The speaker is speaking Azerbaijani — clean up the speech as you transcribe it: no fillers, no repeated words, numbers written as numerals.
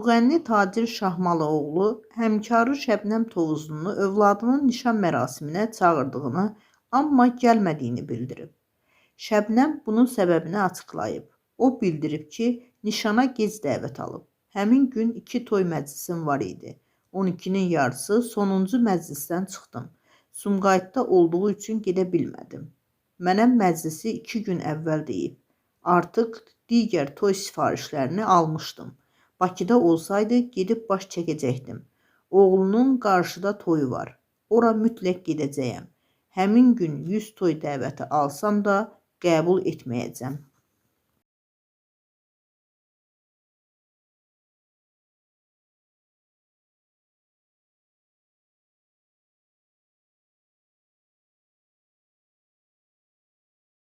Müğənni Tacir Şahmalıoğlu həmkarı Şəbnəm Tovuzlunu övladının nişan mərasiminə çağırdığını, amma gəlmədiyini bildirib. Şəbnəm bunun səbəbini açıqlayıb. O bildirib ki, nişana gec dəvət alıb. Həmin gün 2 toy məclisim var idi. 12-nin yarısı sonuncu məclisdən çıxdım. Sumqayıtda olduğu üçün gedə bilmədim. Mənə məclisi 2 gün əvvəl deyib. Artıq digər toy sifarişlərini almışdım. Bakıda olsaydı gedib baş çəkəcəkdim. Oğlunun qarşıda toyu var. Ora mütləq gedəcəyəm. Həmin gün 100 toy dəvəti alsam da qəbul etməyəcəm.